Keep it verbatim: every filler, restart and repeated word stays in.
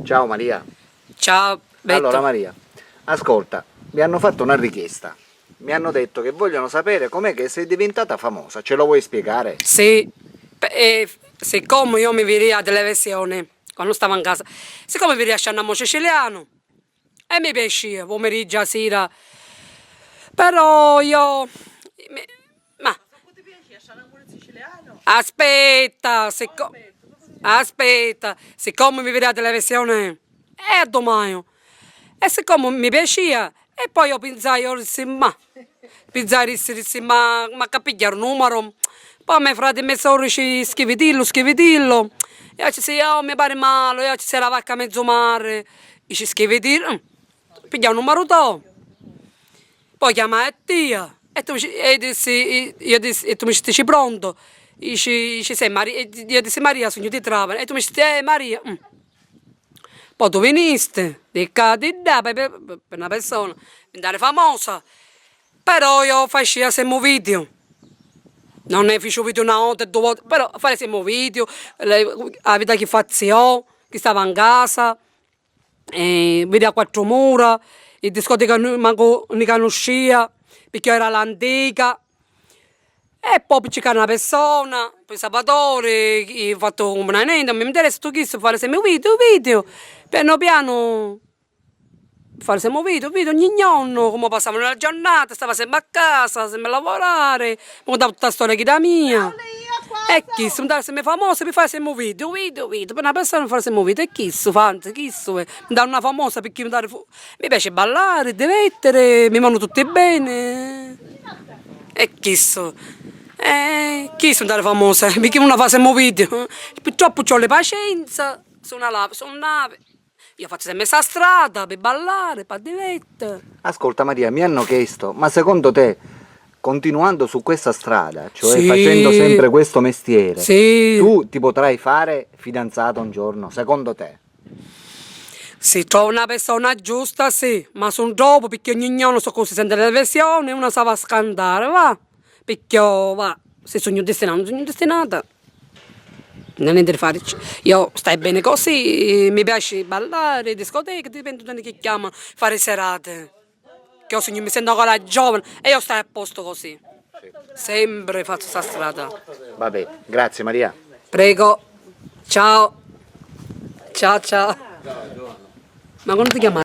Ciao Maria. Ciao Beto. Allora Maria, ascolta, mi hanno fatto una richiesta. Mi hanno detto che vogliono sapere com'è che sei diventata famosa. Ce lo vuoi spiegare? Sì, pe- eh, siccome io mi viria a televisione quando stavo in casa, siccome mi viria a Sciannamò Siciliano, e mi piaceva, pomeriggio, a sera. Però io... mi- ma... Aspetta, sicco- aspetta, siccome mi vidi la televisione e addumaio, e siccome mi piaceva, e poi io pinzai, io dissi, ma, pinzai, dissi, dissi, ma, ma ca pigghiari un numero? Poi me frati e me sorri dici, scrivitillo, scrivitillo. Io ci si, oh, mi pari male, io ci si la vacca a mezzo mare. Dici, scrivitillo, mm, pigghia un numero to. Poi chiamai a tia, e tu mi dici, e dissi, io dissi, e tu mi dici, pronto? Dici, dici, sei Maria? E io dissi, Maria, sugnu di Trapani. E tu mi dici, eh, Maria, mm. Poi tu vinisti, di ca, di ddà, per, per, per una persona diventare famosa. Però io facia semu video. Non è fici un video una volta e due volte, però fare semu video, le- la vita che fazzi io, chi stava in casa, eh, vidi a quattro mura, in discoteca nu- manco ni canuscia, perché era l'antica. E poi appiccicai na persona, poi Salvatore, chi fatto un niente, non mi interessa, tu chi fare semu video, video, piano piano. Fare semu video, video ogni giorno, come passavano la giornata, stava sempre a casa, sempre a lavorare, mi contava tutta la storia di vita mia. E chi si andava sempre famosa per fare semu video, video, video, per una persona fare semu video, e chi su, fanzi, chi su, eh, mi dà una famosa perché mi dà fu- mi piace ballare, divertere, mi vanno tutti bene. E chi su, eh, chi su andare famosa, perché una fa semu video, purtroppo ci vuole pazienza, su una lava, su una... Io faccio sempre sta strada per ballare, per divertere. Ascolta Maria, mi hanno chiesto, ma secondo te, continuando su questa strada, cioè sì, facendo sempre questo mestiere, sì, tu ti potrai fare fidanzata un giorno, secondo te? Se trovo una persona giusta, sì, ma sono troppo perché ogni giorno so così, sente la televisione e una si va a scantare, va. Picchio, va, se sugnu destinata, non sugnu destinata. Non è niente da fare. Io stai bene così, mi piace ballare, discoteca, dipende da chi chiama, fare serate. Che io sugnu, mi sento ancora giovane e io stai a posto così. Sempre faccio sta strada. Vabbè, grazie Maria. Prego. Ciao. Ciao, ciao. Ma quando ti chiamai?